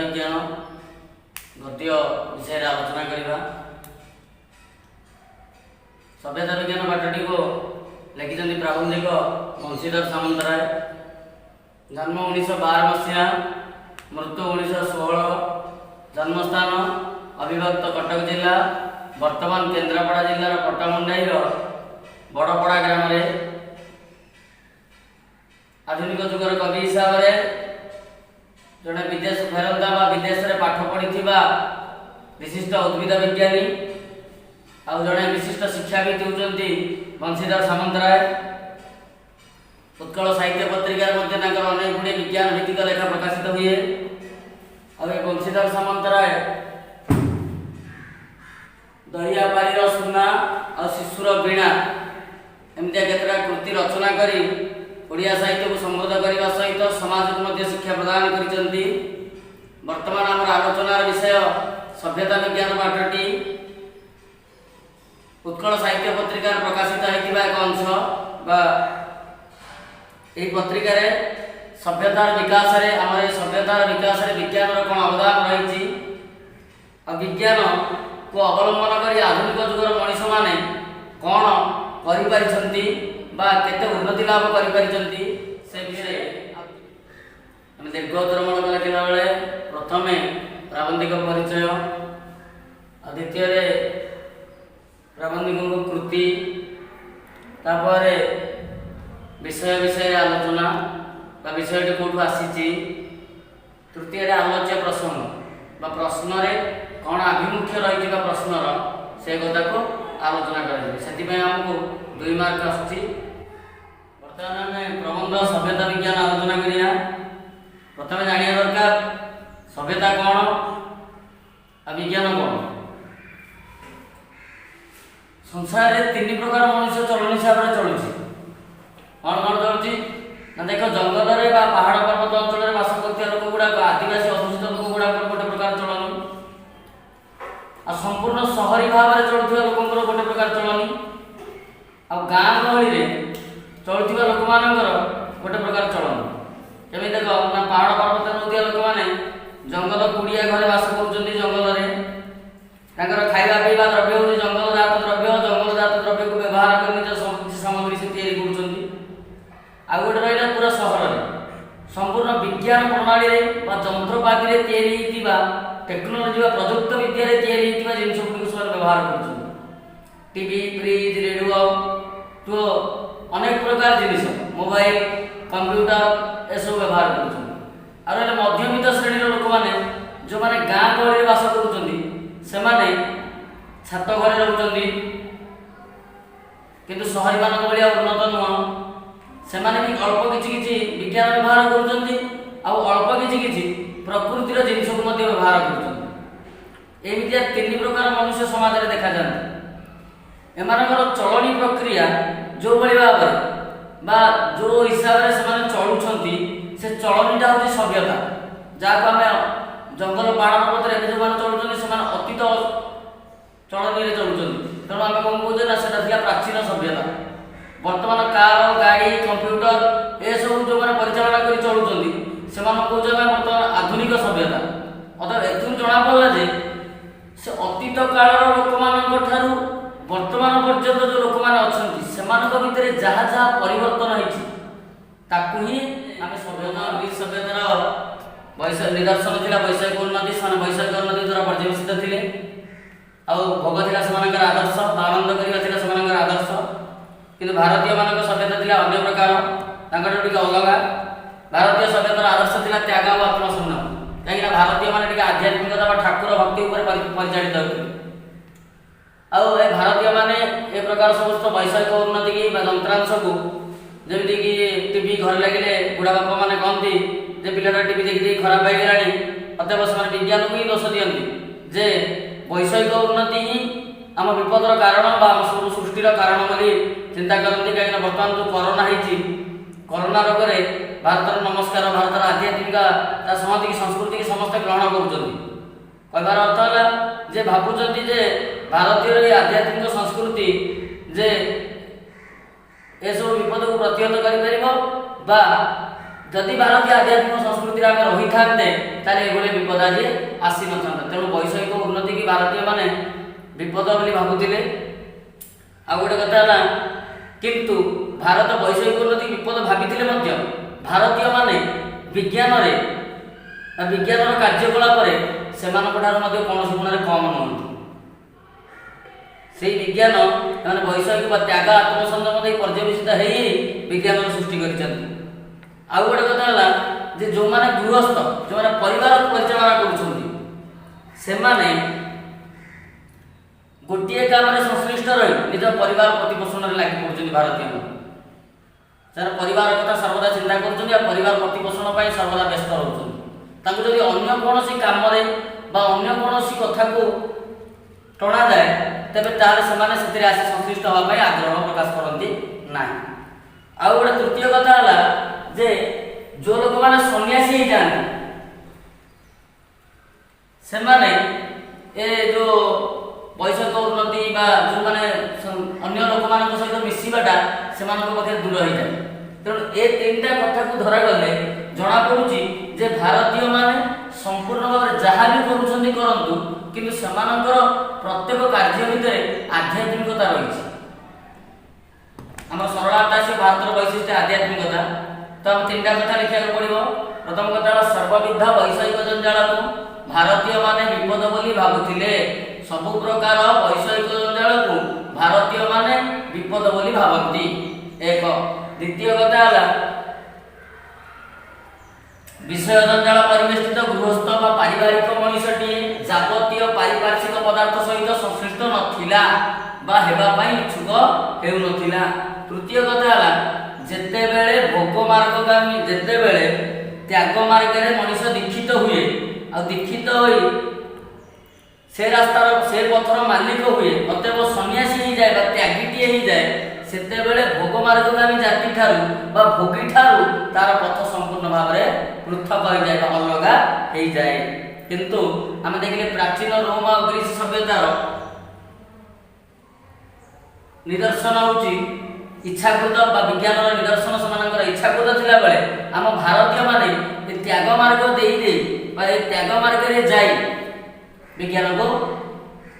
ବିଜ୍ଞାନ ଗଦ୍ୟ ବିଷୟରେ ଆଲୋଚନା କରିବା। ସଭ୍ୟତା ବିଜ୍ଞାନ ପାଠଟିକୁ ଲେଖିଛନ୍ତି ପ୍ରାବନ୍ଧିକ ବଂଶୀଧର ସାମନ୍ତରାୟ। ଜନ୍ମ 1912 ମସିହା, ମୃତ୍ୟୁ 1916। ଜନ୍ମସ୍ଥାନ ଅବିଭକ୍ତ କଟକ ଜିଲ୍ଲା, ବର୍ତ୍ତମାନ କେନ୍ଦ୍ରାପଡ଼ା ଜିଲ୍ଲାର ପଟ୍ଟାମୁଣ୍ଡାଇର ବଡ଼ପଡ଼ା ଗ୍ରାମରେ। ଆଧୁନିକ ଯୁଗର କବି ହିସାବରେ ଜଣେ ବିଦେଶ ଫେରନ୍ତା ବା ବିଦେଶରେ ପାଠ ପଢ଼ିଥିବା ବିଶିଷ୍ଟ ଉଦ୍ଭିଦ ବିଜ୍ଞାନୀ ଆଉ ଜଣେ ବିଶିଷ୍ଟ ଶିକ୍ଷାବିତ୍ ହେଉଛନ୍ତି ବଂଶୀଧର ସାମନ୍ତରାୟ। ଉତ୍କଳ ସାହିତ୍ୟ ପତ୍ରିକାରେ ମଧ୍ୟ ତାଙ୍କର ଅନେକ ଗୁଡ଼ିଏ ବିଜ୍ଞାନ ଭିତ୍ତିକ ଲେଖା ପ୍ରକାଶିତ ହୁଏ। ଆଉ ଏ ବଂଶୀଧର ସାମନ୍ତରାୟ ଦରିଆପାରିର ସୁନା ଆଉ ଶିଶୁର ବୀଣା ଏମିତିଆ କେତେଟା କୃତି ରଚନା କରି ଓଡ଼ିଆ ସାହିତ୍ୟକୁ ସମୃଦ୍ଧ କରିବା ସହିତ ସମାଜକୁ ମଧ୍ୟ ଶିକ୍ଷା ପ୍ରଦାନ କରିଛନ୍ତି। ବର୍ତ୍ତମାନ ଆମର ଆଲୋଚନାର ବିଷୟ ସଭ୍ୟତା ବିଜ୍ଞାନ ପାଠଟି ଉତ୍କଳ ସାହିତ୍ୟ ପତ୍ରିକାରେ ପ୍ରକାଶିତ ହୋଇଥିବା ଏକ ଅଂଶ ବା ଏହି ପତ୍ରିକାରେ ସଭ୍ୟତାର ବିକାଶରେ, ଆମର ଏ ସଭ୍ୟତାର ବିକାଶରେ ବିଜ୍ଞାନର କ'ଣ ଅବଦାନ ରହିଛି ଆଉ ବିଜ୍ଞାନକୁ ଅବଲମ୍ବନ କରି ଆଧୁନିକ ଯୁଗର ମଣିଷମାନେ କ'ଣ କରିପାରିଛନ୍ତି ବା କେତେ ଉନ୍ନତି ଲାଭ କରିପାରିଛନ୍ତି, ସେ ବିଷୟରେ ଆମେ ଦୀର୍ଘ ଉତ୍ତରମୂଳକ ଲେଖିଲା ବେଳେ ପ୍ରଥମେ ପ୍ରାବନ୍ଧିକ ପରିଚୟ, ଆଉ ଦ୍ୱିତୀୟରେ ପ୍ରାବନ୍ଧିକଙ୍କ କୃତି, ତାପରେ ବିଷୟ ବିଷୟରେ ଆଲୋଚନା ବା ବିଷୟଟି କେଉଁଠୁ ଆସିଛି, ତୃତୀୟରେ ଆଲୋଚ୍ୟ ପ୍ରସଙ୍ଗ ବା ପ୍ରଶ୍ନରେ କ'ଣ ଆଭିମୁଖ୍ୟ ରହିଛି ବା ପ୍ରଶ୍ନର ସେ କଥାକୁ ଆଲୋଚନା କରାଯିବ। ସେଥିପାଇଁ ଆମକୁ 2 ମାର୍କ ଆସୁଛି। ବର୍ତ୍ତମାନ ଆମେ ପ୍ରବନ୍ଧ ସଭ୍ୟତା ବିଜ୍ଞାନ ଆଲୋଚନା କରିବା। ପ୍ରଥମେ ଜାଣିବା ଦରକାର ସଭ୍ୟତା କ'ଣ ଆଉ ବିଜ୍ଞାନ କ'ଣ। ସଂସାରରେ ତିନି ପ୍ରକାର ମନୁଷ୍ୟ ଚଳଣି ହିସାବରେ ଚଳୁଛି। କ'ଣ କ'ଣ ଚଳୁଛି ନା, ଦେଖ, ଜଙ୍ଗଲରେ ବା ପାହାଡ଼ ପର୍ବତ ଅଞ୍ଚଳରେ ବାସ କରୁଥିବା ଲୋକ ଗୁଡ଼ାକ, ଆଦିବାସୀ ଅଧ୍ୟୁଷିତ ଲୋକ ଗୁଡ଼ାକର ଗୋଟେ ପ୍ରକାର ଚଳଣି, ଆଉ ସମ୍ପୂର୍ଣ୍ଣ ସହରୀ ଭାବରେ ଚଳୁଥିବା ଲୋକଙ୍କର ଗୋଟେ ପ୍ରକାର ଚଳଣି, ଆଉ ଗାଁ ଗହଳିରେ ଚଳୁଥିବା ଲୋକମାନଙ୍କର ଗୋଟେ ପ୍ରକାର ଚଳଣି। କେମିତି ଦେଖ ନା, ପାହାଡ଼ ପର୍ବତରେ ରହୁଥିବା ଲୋକମାନେ ଜଙ୍ଗଲ କୁଡ଼ିଆ ଘରେ ବାସ କରୁଛନ୍ତି। ଜଙ୍ଗଲରେ ତାଙ୍କର ଖାଇବା ପିଇବା ଦ୍ରବ୍ୟ ହେଉଛି ଜଙ୍ଗଲଜାତ ଦ୍ରବ୍ୟ। ଜଙ୍ଗଲଜାତ ଦ୍ରବ୍ୟକୁ ବ୍ୟବହାର କରି ନିଜ ସବୁ କିଛି ସାମଗ୍ରୀ ସେ ତିଆରି କରୁଛନ୍ତି। ଆଉ ଗୋଟେ ରହିଲା ପୁରା ସହରରେ ସମ୍ପୂର୍ଣ୍ଣ ବିଜ୍ଞାନ ପ୍ରଣାଳୀରେ ବା ଯନ୍ତ୍ରପାତିରେ ତିଆରି ହେଇଥିବା, ଟେକ୍ନୋଲୋଜି ବା ପ୍ରଯୁକ୍ତ ବିଦ୍ୟାରେ ତିଆରି ହେଇଥିବା ଜିନିଷ ଗୁଡ଼ିକୁ ସେମାନେ ବ୍ୟବହାର କରୁଛନ୍ତି। ଟିଭି, ଫ୍ରିଜ୍, ରେଡ଼ିଓ ତ ଅନେକ ପ୍ରକାର ଜିନିଷ, ମୋବାଇଲ, କମ୍ପ୍ୟୁଟର ଏସବୁ ବ୍ୟବହାର କରୁଛନ୍ତି। ଆଉ ରହିଲେ ମଧ୍ୟବିତ୍ତ ଶ୍ରେଣୀର ଲୋକମାନେ, ଯେଉଁମାନେ ଗାଁ ଗହଳିରେ ବାସ କରୁଛନ୍ତି, ସେମାନେ ଛାତ ଘରେ ରହୁଛନ୍ତି, କିନ୍ତୁ ସହରୀମାନଙ୍କ ଭଳିଆ ଉନ୍ନତ ନୁହଁ। ସେମାନେ ବି ଅଳ୍ପ କିଛି କିଛି ବିଜ୍ଞାନ ବ୍ୟବହାର କରୁଛନ୍ତି ଆଉ ଅଳ୍ପ କିଛି କିଛି ପ୍ରକୃତିର ଜିନିଷକୁ ମଧ୍ୟ ବ୍ୟବହାର କରୁଛନ୍ତି। ଏମିତିଆ ତିନି ପ୍ରକାର ମନୁଷ୍ୟ ସମାଜରେ ଦେଖାଯାଆନ୍ତି। ଏମାନଙ୍କର ଚଳଣି ପ୍ରକ୍ରିୟା ଯେଉଁଭଳି ଭାବରେ ବା ଯେଉଁ ହିସାବରେ ସେମାନେ ଚଳୁଛନ୍ତି, ସେ ଚଳଣିଟା ହେଉଛି ସଭ୍ୟତା। ଯାହାକୁ ଆମେ ଜଙ୍ଗଲ ପାହାଡ଼ ପର୍ବତରେ ଏବେ ଯେଉଁମାନେ ଚଳୁଛନ୍ତି, ସେମାନେ ଅତୀତ ଚଳଣିରେ ଚଳୁଛନ୍ତି। ତେଣୁ ଆମେ କ'ଣ କହୁଛେ ନା, ସେଟା ଥିଲା ପ୍ରାଚୀନ ସଭ୍ୟତା। ବର୍ତ୍ତମାନ କାର, ଗାଡ଼ି, କମ୍ପ୍ୟୁଟର ଏସବୁ ଯେଉଁମାନେ ପରିଚାଳନା କରି ଚଳୁଛନ୍ତି, ସେମାନଙ୍କୁ କହୁଛେ ଆମେ ବର୍ତ୍ତମାନ ଆଧୁନିକ ସଭ୍ୟତା। ଅର୍ଥାৎ ଏଥିରୁ ଜଣାପଡ଼ିଲା ଯେ ସେ ଅତୀତ କାଳର ଲୋକମାନଙ୍କ ଠାରୁ ବର୍ତ୍ତମାନ ପର୍ଯ୍ୟନ୍ତ ଯେଉଁ ଲୋକମାନେ ଅଛନ୍ତି, ସେମାନଙ୍କ ଭିତରେ ଯାହା ଯାହା ପରିବର୍ତ୍ତନ ହେଇଛି, ତାକୁ ହିଁ ଆମେ ସଭ୍ୟତା। ଗ୍ରୀକ୍ ସଭ୍ୟତାର ନିଦର୍ଶନ ଥିଲା ବୈଷୟିକ ଉନ୍ନତି। ସେମାନେ ବୈଷୟିକ ଉନ୍ନତି ଦ୍ୱାରା ପର୍ଯ୍ୟବସିତ ଥିଲେ ଆଉ ଭୋଗ ଥିଲା ସେମାନଙ୍କର ଆଦର୍ଶ ବା ଆନନ୍ଦ କରିବା ଥିଲା ସେମାନଙ୍କର ଆଦର୍ଶ। କିନ୍ତୁ ଭାରତୀୟମାନଙ୍କ ସଭ୍ୟତା ଥିଲା ଅନ୍ୟ ପ୍ରକାର, ତାଙ୍କଠାରୁ ଟିକେ ଅଲଗା। ଭାରତୀୟ ସଭ୍ୟତାର ଆଦର୍ଶ ଥିଲା ତ୍ୟାଗ ଆଉ ଆତ୍ମସମ୍ମାନ, କାହିଁକିନା ଭାରତୀୟମାନେ ଟିକେ ଆଧ୍ୟାତ୍ମିକତା ବା ଠାକୁର ଭକ୍ତି ଉପରେ ପରିଚାଳିତ ହେଉଥିଲେ। ଆଉ ଏ ଭାରତୀୟମାନେ ଏ ପ୍ରକାର ସମସ୍ତ ବୈଷୟିକ ଉନ୍ନତି କି ବା ଯନ୍ତ୍ରାଂଶକୁ, ଯେମିତିକି ଟିଭି ଘରେ ଲାଗିଲେ ବୁଢ଼ା ବାପାମାନେ କହନ୍ତି ଯେ ପିଲାଟା ଟିଭି ଦେଖି ଦେଖି ଖରାପ ହେଇଗଲାଣି। ଅତଏବ ସେମାନେ ବିଜ୍ଞାନକୁ ହିଁ ଦୋଷ ଦିଅନ୍ତି ଯେ ବୈଷୟିକ ଉନ୍ନତି ହିଁ ଆମ ବିପଦର କାରଣ ବା ଆମ ସବୁ ସୃଷ୍ଟିର କାରଣ ବୋଲି ଚିନ୍ତା କରନ୍ତି। କାହିଁକିନା ବର୍ତ୍ତମାନ ଯେଉଁ କରୋନା ହେଇଛି, କରୋନା ରୋଗରେ ଭାରତର ନମସ୍କାର, ଭାରତର ଆଧ୍ୟାତ୍ମିକ ତା ସମାଜିକ ସଂସ୍କୃତିକି ସମସ୍ତେ ଗ୍ରହଣ କରୁଛନ୍ତି। କହିବାର ଅର୍ଥ ହେଲା ଯେ ଭାବୁଛନ୍ତି ଯେ ଭାରତୀୟର ଏଇ ଆଧ୍ୟାତ୍ମିକ ସଂସ୍କୃତି ଯେ ଏସବୁ ବିପଦକୁ ପ୍ରତିହତ କରିପାରିବ ବା ଯଦି ଭାରତୀୟ ଆଧ୍ୟାତ୍ମିକ ସଂସ୍କୃତିରେ ଆମେ ରହିଥାନ୍ତେ, ତାହେଲେ ଏଭଳି ବିପଦ ଆଜି ଆସିନଥାନ୍ତା। ତେଣୁ ବୈଷୟିକ ଉନ୍ନତିକି ଭାରତୀୟମାନେ ବିପଦ ବୋଲି ଭାବୁଥିଲେ। ଆଉ ଗୋଟେ କଥା ହେଲା, କିନ୍ତୁ ଭାରତ ବୈଷୟିକ ଉନ୍ନତି ବିପଦ ଭାବିଥିଲେ ମଧ୍ୟ ଭାରତୀୟମାନେ ବିଜ୍ଞାନରେ ବା ବିଜ୍ଞାନର କାର୍ଯ୍ୟକଳାପରେ ସେମାନଙ୍କ ଠାରୁ ମଧ୍ୟ କୌଣସି ଗୁଣରେ କମ୍ ନୁହନ୍ତି। ସେଇ ବିଜ୍ଞାନ ସେମାନେ ବୈଷୟିକ ବା ତ୍ୟାଗ, ଆତ୍ମସଂଯମ ଦେଇ ପର୍ଯ୍ୟବେସିତ ହେଇ ବିଜ୍ଞାନର ସୃଷ୍ଟି କରିଛନ୍ତି। ଆଉ ଗୋଟେ କଥା ହେଲା ଯେ ଯେଉଁମାନେ ଗୃହସ୍ଥ, ଯେଉଁମାନେ ପରିବାର ପରିଚାଳନା କରୁଛନ୍ତି, ସେମାନେ ଗୋଟିଏ କାମରେ ସଂଶ୍ଳିଷ୍ଟ ରହି ନିଜ ପରିବାର ପ୍ରତିପୋଷଣରେ ଲାଗି ପଡ଼ୁଛନ୍ତି। ଭାରତୀୟମାନେ ସେମାନେ ପରିବାର କଥା ସର୍ବଦା ଚିନ୍ତା କରୁଛନ୍ତି ଆଉ ପରିବାର ପ୍ରତିପୋଷଣ ପାଇଁ ସର୍ବଦା ବ୍ୟସ୍ତ ରହୁଛନ୍ତି। ତାଙ୍କୁ ଯଦି ଅନ୍ୟ କୌଣସି କାମରେ ବା ଅନ୍ୟ କୌଣସି କଥାକୁ ଟଣାଯାଏ, ତେବେ ତାହେଲେ ସେମାନେ ସେଥିରେ ଆସି ସଂଶ୍ଳିଷ୍ଟ ହେବା ପାଇଁ ଆଗ୍ରହ ପ୍ରକାଶ କରନ୍ତି ନାହିଁ। ଆଉ ଗୋଟେ ତୃତୀୟ କଥା ହେଲା ଯେ ଯେଉଁ ଲୋକମାନେ ସନ୍ନ୍ୟାସୀ ହେଇଯାଆନ୍ତି, ସେମାନେ ଏ ଯେଉଁ ବୈଷୟିକ ଉନ୍ନତି ବା ଯେଉଁମାନେ ଅନ୍ୟ ଲୋକମାନଙ୍କ ସହିତ ମିଶିବାଟା ସେମାନଙ୍କ ପାଖରେ ଦୂର ହେଇଯାଏ। ତେଣୁ ଏ ତିନିଟା କଥାକୁ ଧରାଗଲେ ଜଣାପଡ଼ୁଛି ଯେ ଭାରତୀୟମାନେ ସମ୍ପୂର୍ଣ୍ଣ ଭାବରେ ଯାହା ବି କରୁଛନ୍ତି କରନ୍ତୁ, କିନ୍ତୁ ସେମାନଙ୍କର ପ୍ରତ୍ୟେକ କାର୍ଯ୍ୟ ଭିତରେ ଆଧ୍ୟାତ୍ମିକତା ରହିଛି। ଆମର ସରଳାର୍ଥ ଆସିବ ଭାରତର ବୈଶିଷ୍ଟ୍ୟ ଆଧ୍ୟାତ୍ମିକତା। ତ ଆମେ ତିନିଟା କଥା ଲେଖିବାକୁ ପଡ଼ିବ। ପ୍ରଥମ କଥା ହେଲା, ସର୍ବବିଧ ବୈଷୟିକ ଜଞ୍ଜାଳକୁ ଭାରତୀୟମାନେ ବିପଦ ବୋଲି ଭାବୁଥିଲେ। ସବୁ ପ୍ରକାର ବୈଷୟିକ ଜଞ୍ଜାଳକୁ ଭାରତୀୟମାନେ ବିପଦ ବୋଲି ଭାବନ୍ତି, ଏକ। ଦ୍ୱିତୀୟ କଥା ହେଲା, ବିଷୟ ଜଞ୍ଜାଳ ପରିବେଷ୍ଟିତ ଗୃହସ୍ଥ ବା ପାରିବାରିକ ମଣିଷଟିଏ ଯାବତୀୟ ପାରିପାର୍ଶ୍ୱିକ ପଦାର୍ଥ ସହିତ ସଂଶ୍ଳିଷ୍ଟ ନଥିଲା ବା ହେବା ପାଇଁ ଇଚ୍ଛୁକ ହେଉନଥିଲା। ତୃତୀୟ କଥା ହେଲା, ଯେତେବେଳେ ଭୋଗ ମାର୍ଗଗାମୀ, ଯେତେବେଳେ ତ୍ୟାଗ ମାର୍ଗରେ ମଣିଷ ଦୀକ୍ଷିତ ହୁଏ ଆଉ ଦୀକ୍ଷିତ ହୋଇ ସେ ରାସ୍ତାର, ସେ ପଥର ମାଲିକ ହୁଏ, ଅତଏବ ସନ୍ନ୍ୟାସୀ ହେଇଯାଏ ବା ତ୍ୟାଗୀଟିଏ ହେଇଯାଏ, ସେତେବେଳେ ଭୋଗ ମାର୍ଗଗାମୀ ଜାତି ଠାରୁ ବା ଭୋଗୀ ଠାରୁ ତାର ପଥ ସମ୍ପୂର୍ଣ୍ଣ ଭାବରେ ପୃଥକ ହେଇଯାଏ ବା ଅଲଗା ହେଇଯାଏ। କିନ୍ତୁ ଆମେ ଦେଖିଲେ ପ୍ରାଚୀନ ରୋମ ଆଉ ଗ୍ରୀସ ସଭ୍ୟତାର ନିଦର୍ଶନ ହେଉଛି ଇଚ୍ଛାକୃତ ବା ବିଜ୍ଞାନର ନିଦର୍ଶନ ସେମାନଙ୍କର ଇଚ୍ଛାକୃତ ଥିଲାବେଳେ ଆମ ଭାରତୀୟମାନେ ଏ ତ୍ୟାଗ ମାର୍ଗ ଦେଇ ଦେଇ ବା ଏ ତ୍ୟାଗ ମାର୍ଗରେ ଯାଇ ବିଜ୍ଞାନକୁ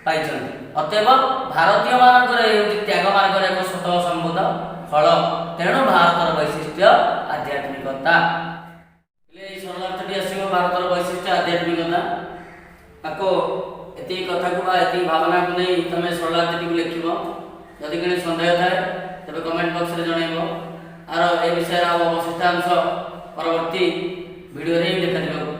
ପାଇଛନ୍ତି। ଅତଏବ ଭାରତୀୟମାନଙ୍କର ଏ ହେଉଛି ତ୍ୟାଗ ମାର୍ଗର ଏକ ସ୍ୱତଃ ସମ୍ଭୂତ ଫଳ। ତେଣୁ ଭାରତର ବୈଶିଷ୍ଟ୍ୟ ଆଧ୍ୟାତ୍ମିକତା। ହେଲେ ଏଇ ସରଳାର୍ଥଟି ଆସିବ, ଭାରତର ବୈଶିଷ୍ଟ୍ୟ ଆଧ୍ୟାତ୍ମିକତା। ତାକୁ ଏତିକି କଥାକୁ ବା ଏତିକି ଭାବନାକୁ ନେଇ ତମେ ସରଳାର୍ଥଟିକୁ ଲେଖିବ। ଯଦି କିଛି ସନ୍ଦେହ ଥାଏ, ତେବେ କମେଣ୍ଟ ବକ୍ସରେ ଜଣାଇବ। ଆର ଏ ବିଷୟରେ ଆଉ ଅବଶିଷ୍ଟାଂଶ ପରବର୍ତ୍ତୀ ଭିଡ଼ିଓରେ ହିଁ ଦେଖାଯିବାକୁ